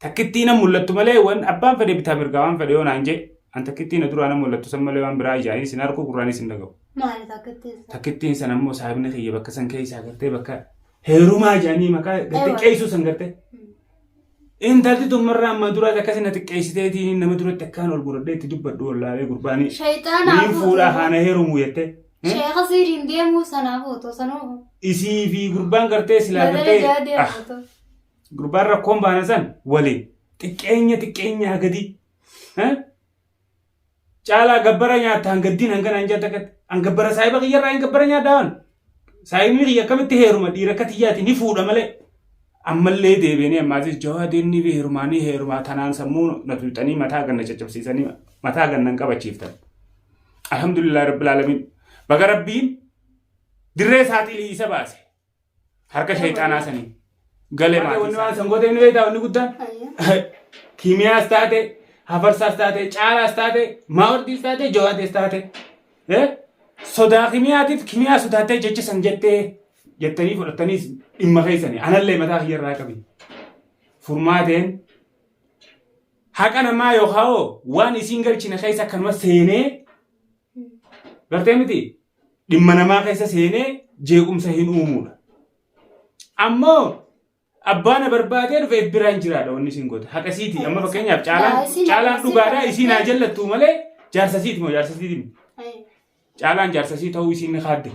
Takkittii nan mul'attu malee wan abbaan fedhe bitaa mirgaa waan fedhe yoo naan jee an takkittii na duraa nan mul'attu san malee waan biraa ijaanis hin arku gurraanis hin dhaga'u. Maali takkittiin san? Takkittiin san ammoo saahibni kiyya bakka san keessaa gartee bakka heerumaa jaanii maqaa gartee Ewa. qeessuu san gartee. Intalti tun marraa ammaa duraa akkasi na xiqqeessiteetiin nama duratti akkaan ol godhadhee itti dubbadhu wallaalee gurbaanii. Shayxaana Niin fuudhaa haana heerumuu jettee. Sheekha siiriin deemuu sanaaf otoo sanuu. Isii fi gurbaan gartee silaa Badala gartee. jaa Ah. deemu otoo. Gurbaan rakkoon baana san waliin xiqqeenya xiqqeenyaa gadi. Caalaa gabbara nyaatta hangaddiin hangana hin jette akkatti. An gabbara saahiba kiyyarraa hin gabbara nyaadhaa waan. Saahibni kiyya akkamitti heeruma dhiira akka tiyyaati ni fuudha malee. Ammallee deebi'anii ammaatis jawaadeen ni heerumaa ni heerumaa tanaan sammuu na tuuxanii mataa ganna caccabsiisanii mataa ganna hin qabachiiftan. Alhamdulillah rabbil alamin. Baga rabbiin dirree saaxilii isa baase. Harka shayxaanaa sanii gale maatii Wanni waan san gooteef ni beektaa wanni guddaan. Kiimiyaas taate, hafarsaas taate, caalaas taate, maawardiis taate, jawaadees taate. Sodaa kimiyaatiif kimiyaa sodaattee jecha san jettee jettanii fudhattaniis dhimma keessanii anallee mataa kiyyarraa qabi. Furmaateen haqa namaa yookaan hoo waan isiin galchine keessa akkanuma seenee gartee miti dhimma namaa keessa seenee jeequmsa hin uumuudha. Ammoo abbaa na barbaadee dhufeef biraan jiraadha wanni isin goote. Haqa siiti. Amma fakkeenyaaf caalaan Isiin caalaan akkasii dhugaadhaa isiin haa barbaadde. jallattuu malee jaarsa siiti moo jaarsa siiti miti. Caalaan jaarsa sii ta'uu isiin ni kaadde.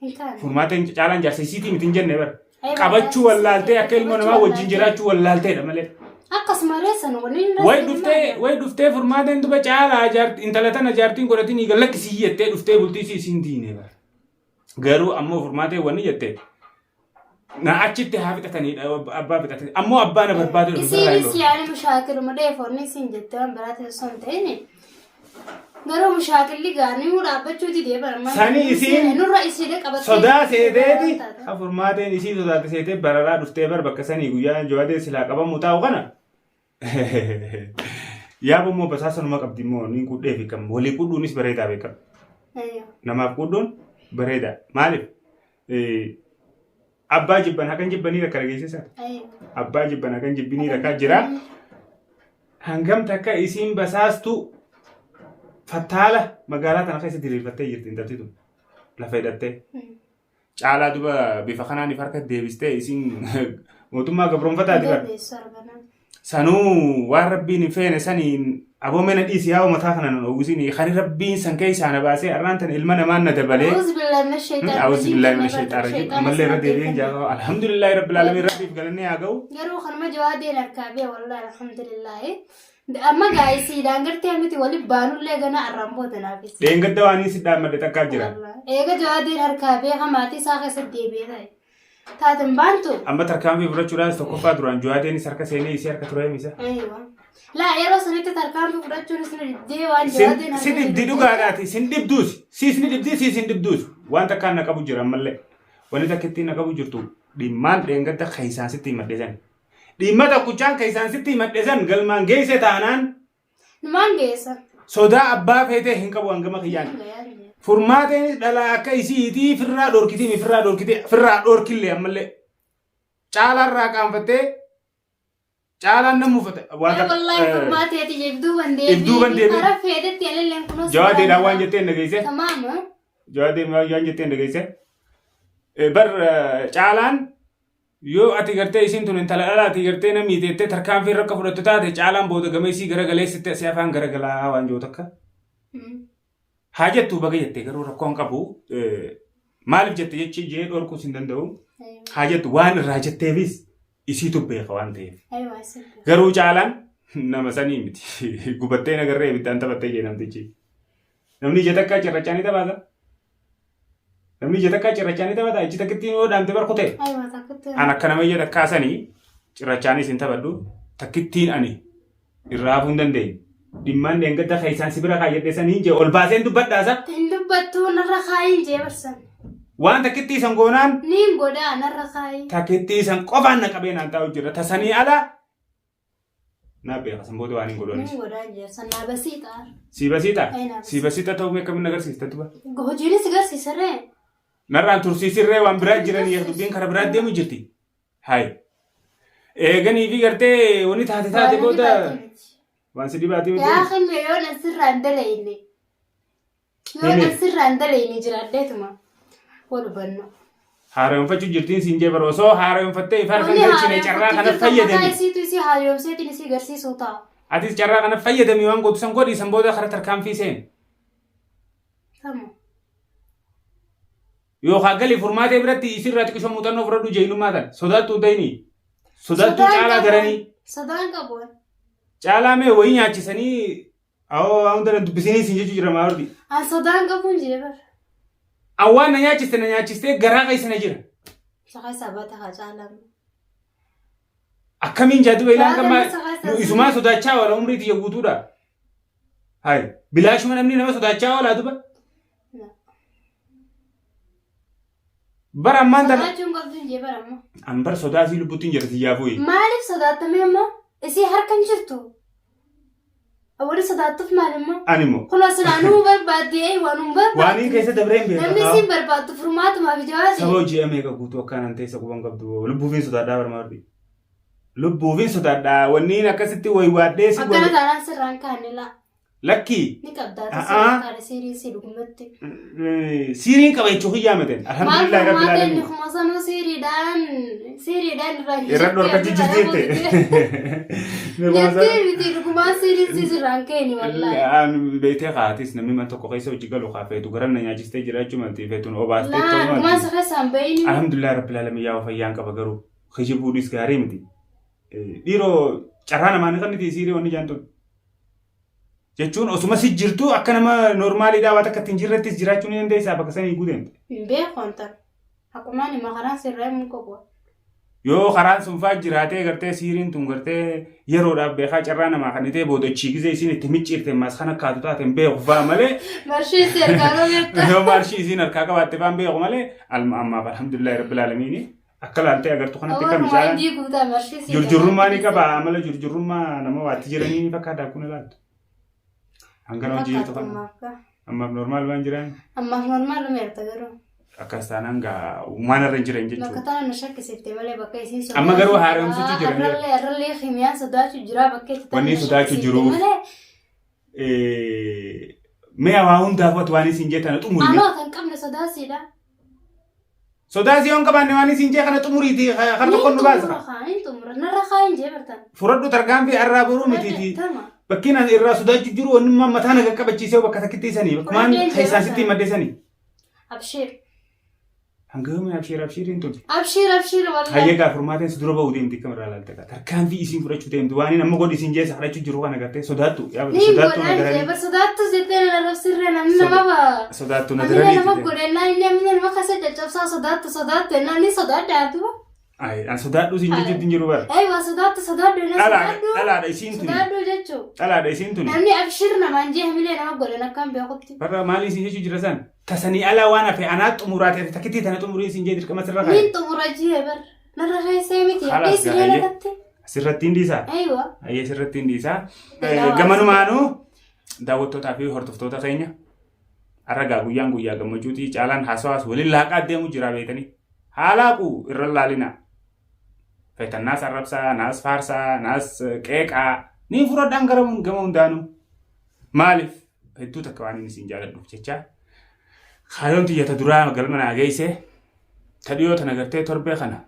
Hin kaane. Furmaateen caalaan jaarsa isiitii miti hin jenne bara. Ay, Qabachuu wallaaltee akka ilmoo namaa wajjin jiraachuu wallaalteedha malee. Akkasuma reessan waliin reessan Way dhuftee way dhuftee furmaateen duba caalaa jaarti intala tana jaartiin godhatiin eega lakkisii jettee dhuftee bultii isii isiin diine bara. Garuu ammoo furmaateen wanni jette na achitti haa fixataniidha abbaa fixatanii ammoo abbaa na barbaadu dhufe birraa hin Isiinis dhoofne. yaani mushaakiluma dheefoonni isiin jette waan biraatti osoo hin ta'in garuu mushaakilli gaanii muu dhaabbachuu didee bara maal Sani isiin nurra isiidha qabattee Sodaa seeteeti ha furmaateen isii sodaate seetee bararaa dhuftee bar bakka sanii guyyaa jawaadee silaa qabamu taa'u kana. Yaaboo immoo basaasa numa qabdi immoo niin qudhee fi kam walii qudhuunis bareedaa beekama. Namaaf qudhuun bareedaa. Maaliif? Abbaa jibban hakan jibbanii rakka dhageessisa. Abbaa jibban hakan jibbinii rakkaa jira. Hangam takka isiin basaastu fattaala magaalaa tana keessa diriirfattee jirti intalti tun. Lafa hidhattee. Caalaa duba bifa kanaan if harka deebistee isiin mootummaa gabroonfataati bara. Sanuu waan rabbiin hin feene saniin aboo mena dhiisi yaa mataa kana nan oowwisin kan rabbiin san keessaa na baasee arraan tan ilma namaan na dabalee. A'uuzu billaahi mina shayxaan A'uuzu billaahi mina shayxaan rajiim ammallee irra deebi'een jaa alhamdulillaahi rabbil aalamiin rabbiif galannee haa ga'u. Garuu kanuma jawaadeen harkaa bee wallahi alhamdulillaahi. Amma gaa'isiidhaan gartee miti wali baanullee gana arraan booda naafis. Dheengadda waan inni si dhaammadhe takkaa jira. Eega jawaadeen harkaa bee hamaatii isaa keessatti deebi'ee ta'e. Taaten baantu. Amma tarkaanfii fudhachuudhaas tokkoffaa duraan Juwaadeenis harka seenee isii harka turee misa. Aywa. Laa yeroo sanitti tarkaanfii fudhachuun isin dhibdee waan Sin jawaadeen si dhibdi dhugaadhaati sin dhibduus siis ni dhibdi siis hin dhibduus waan takkaan na qabu jira ammallee wanni takka ittiin na qabu jirtu dhimmaan dheengadda keessaan sitti himadhe san dhimma tokkichaan keessaan sitti himadhe san galmaan geesse taanaan Numaan geessa. Sodaa abbaa feetee hin qabu hangama kiyyaan. Furmaateenis dhalaa akka isiitii firraa dhorkitii firraa dhorkitee firraa dhorkillee ammallee caalaarraa qaanfattee caalaan nan mufate. Waan takka- Wallahi furmaateeti ibduuban deebii. Ibduuban deebii. Karaa feetetti alilleen kunuun. Jawaadeedhaan waan jetteen dhageesse. Tamaama. Jawaadeen waan jetteen dhageesse. Bar caalaan Yoo ati gartee isiin tun intala dhalaati gartee na miite jettee tarkaanfii irra akka fudhattu taate caalaan booda gama isii garagalee sitti asii afaan garagalaa waan jiru takka. Haa jettu baga jette garuu rakkoon qabu maaliif jette jechi jee dhorkuus hin danda'u. Haa jettu waan irraa jetteefis isiitu beeka waan ta'eef. Garuu caalaan nama sanii miti. Gubattee nagarree ibiddaan taphattee jee namtichi. Namni ija takkaa cirrachaa ni taphata. Namni ija takkaa cirrachaa ni taphata. Iji takkittiin yoo dhaamte bar kutee. Aywa takkitti. An akka nama ija takkaa sanii cirrachaanis hin taphadhu. Takkittiin ani irraa hafuu hin dandeenye. Dhimmaan dheengadda keessaan si bira kaayyadhe sanii jee ol baaseen dubbadhaasa. Hin dubbattuu narra kaayiin jee barsan. Waan takkittii san goonaan Niin godhaa narra kaayi. takkittii san qofaan na qabee naan taa'u jira. Tasanii ala Naa beeka san booda waan hin godhu anis. Niin godhaa jee san naa basiixa. Sii basiixa? Ee, naa Sii basiixa ta'uu mee akkamiin agarsiista tuba? Hojiinis garsiisarree. Narraan tursiisirree waan biraa jiranii dubbiin karaa biraa deemu jirti. Hayi. Eeganii fi gartee wanni taate taate Waan booda dhibaatee miti. waan si dhibaatee miti. Yaa khimme yoon asirraa hin dalayne. Yoon Himi. asirraa hin dalayne jiraadheetuma. Wal hubannu. Haaromfachuu jirtiin siin jee bara osoo haaromfattee ifa harka Wanni hin galchine carraa haaromfachuu kana jirtu mataa fayyadami. isiitu isii haaromseetiin isii garsiisuu ta'a. Atis carraa kana fayyadami waan gootu san godhi san booda karaa tarkaanfii seen. Tamu. Yookaan gali furmaatee biratti isirraa xiqqisoo muuxannoo fudhadhu jeenyummaa tan sodaattuu hin ta'ini. Sodaattuu caalaa daranii. Sodaan qabu. Caalaa mee wayii nyaachisanii awoo waan hunda na dubbisinii siin jechuu jira maardi. An sodaan qabuun jee bara. An waan na nyaachiste na nyaachistee garaa keessa na jira. Sakai sabata haa caalaan. Akkamiin jaaduba ilaan Waan gammaa namni sakai nu isumaa sodaachaa oola umrii tiyya guutuudha. Hayi bilaashuma namni nama sodaachaa oolaa duba. Bara ammaan tana. Sodaachuun qabduun jee bara ammoo. An bar sodaa isii lubbutti hin jirti yaafuu. Maaliif sodaatame ammoo? Isii harka hin jirtu. Warri sodaattuuf maal immoo? Ani immoo. Kunoo silaa nuu barbaaddee waan nu Waaniin barbaaddu. keessa dabreen Namni beekaa. isiin barbaaddu furmaatumaaf Saba jawaati. hojii ameeka guutuu akkanaan teessa quban qabdu lubbuufiin sodaadhaa barmaadhi. Lubbuufiin sodaadhaa wanniin akkasitti waywaadhee si Akkana taanaan sirraan kaanne laa. Lakkii Ni qabdaa A'aa. sirraan kaane siirii si dhugumatti. Siiriin qaba jechuu kiyyaa miten. Maal Alhamdulillah rabbil furmaata inni alamin. kuma sanuu siiriidhaan siiriidhaan irraa Irra dhorkachi jirti jette. Jettee miti dhugumaan siiriin si sirraan keeni wallaahi. Beektee kaatis namni mana tokko keessa hojii galu kaa feetu garan na nyaachistee jiraachuu malti feetuun obaastee Laa ta'uu dhugumaan malti. si keessaan bahiin. Alhamdulillah rabbil alamin yaa fayyaan qaba garuu kijibuunis gaarii miti. Dhiiroo carraa namaa ni kenniti siirii wanni jaantun. Jechuun osuma si jirtu akka nama noormaaliidhaa waan takka ittiin jirrettis jiraachuu ni dandeessaa bakka sanii guuteen. Hin beeku antan. Haqumaan hima karaan sirraa himuun qabu. Yoo karaan sun faa jiraatee gartee siiriin tun gartee yeroodhaaf beekaa carraa namaa kan itee booda chiikisee isiin itti micciirte maas kan akkaatu taate hin beeku faa malee Marshii si harkaa beekta. yoo maarshii isiin harkaa qabaatte faa hin beeku malee alma ammaaf alhamdulillahi rabbil aalamiini akka laaltee agartu kanatti Warra kami caalaan waayidii guutaa marshii si jurjurrummaa ni qaba amala jurjurrummaa nama waatti jiranii ni fakkaata akkuma ilaaltu. Hangana hojii jirtu kana ammaaf normaal waan jiraan Ammaaf normaal dhumeerta garuu. akkas taanaan gaa waan irra hin jiran Bakka jechuudha. tana na shakkisiifte malee bakka isiin Amma garuu haaromsuutu jira. Arrallee arrallee himiyaan sodaachuu jira bakka itti tana Wanni na sodaachuu shakkisiifte jiruuf. malee. Mee waa hundaaf ati waan isin jee tana xumuri. Anoo kan qabne sodaasiidha. Sodaa si yoon qabaanne waan isin jee kana xumuriiti kan tokko nu baasa. Niin xumura narra kaayin jee bartan. Fudhadhu tarkaanfii arraa boruu mitiiti. Tama. Bakkiin ani irraa sodaachuu jiru wanni mataa na qaqqabachiisee bakka takkitti isanii bakkumaan Fudhadheen jee keessaan sitti bartan. madde sanii. Abshiir. Hanga yoomii abshiir abshiiriin tun. Abshiir abshiir wallahi. Hayyee gaa furmaateen si dura ba'uu deemti akkam irraa ilaalte gaa tarkaanfii isiin fudhachuu deemti waan inni amma godhi isiin jeessa fudhachuu jiru kana gartee sodaattu yaa Niin sodaattu na godhaan jee daranii bar sodaattus jettee na arrabsirree namni nama ba. sodaattu na Namni daranii nama godhennaa inni namni nama kasa caccabsaa sodaattu sodaattu ennaa ni sodaadha duba. Ay an sodaadhu siin jechuutti hin jiru bara. Aywa sodaattu sodaadhu ennaa sodaadhu. Dhalaadha isiin tuni Sodaadhu jechuu. dhalaadha isiin tuni. Namni abshir namaan jee hamilee nama godhan akkaan beekutti. Barra maalii isiin jechuu jira san tasanii alaa waan hafe anaa xumuraate ati takkitti tana xumurii isiin jee dirqama sirra kaa'e. Niin xumura jee bar. Narra keessee miti. Khalaas Dhiisi gaa, hayyee. irratti. Asirratti hin dhiisaa. Aywa. Ayyee sirratti hin dhiisaa. Jalaa Gamanumaanuu daawwattootaa fi hordoftoota keenya har'a gaa guyyaan guyyaa gammachuutii caalaan haasawaas waliin laaqaa deemu jira beetanii. Haalaaquu irra laalina. Feetan naas arrabsaa, naas faarsaa, naas qeeqaa. Ni fudhadhaan gara gama hundaanuu. Maaliif? Hedduu takka waan inni isin jaaladhuuf jecha. Kaayoon tiyya ta duraa galma naa geesse. Ta dhiyoo tana gartee torbee kana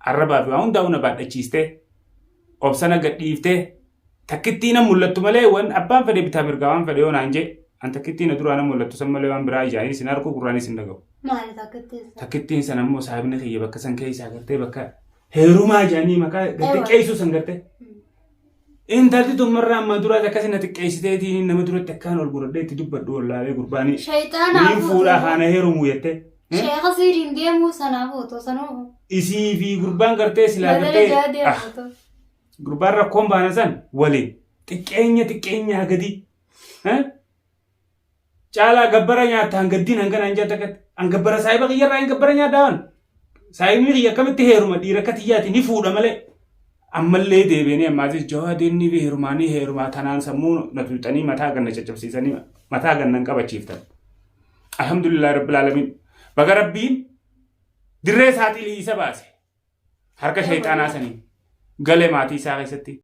arrabaa fi waa hundaa'uu na baadhachiistee obsana gadhiiftee takkittii na mul'attu malee wan abbaan fedhe bitaa mirgaa waan fedhe yoo naan jee an takkittii na duraa na mul'attu san malee waan biraa ijaanis hin argu gurraanis hin dhaga'u. Maali takkittiin sana? Takkittiin san ammoo saahibni kiyya bakka san keessaa gartee bakka heerumaa jaanii maqaa gartee Ewa. qeessuu san gartee. Intalti tun marraa ammaa duraati akkasi na xiqqeessiteetiin nama duratti akkaan ol godhadhee itti dubbadhu wallaalee gurbaanii. Shayxaana Niin fuudhaa haana heerumuu jettee. Sheekha siiriin deemuu sanaaf otoo sanuu. Isii fi gurbaan gartee silaa Badala gartee. jaa Ah, deemu otoo. Gurbaan rakkoon baana san waliin xiqqeenya xiqqeenyaa gadi. Eh? Caalaa gabbara nyaatta hangaddiin hangana hin jaatta akkatti. An gabbara saahiba kiyyarraa hin gabbara nyaadhaa waan. Saahibni kiyya akkamitti heeruma dhiira akka tiyyaati ni fuudha malee. Ammallee deebi'anii ammaatis jawaadeen ni heerumaa ni heerumaa tanaan sammuu na tuuxanii mataa ganna caccabsiisanii mataa ganna hin qabachiiftan. Alhamdulillah rabbil alamin. Baga rabbiin dirree saaxilii isa baase. Harka shayxaanaa sanii. Gale maatii isaa keessatti.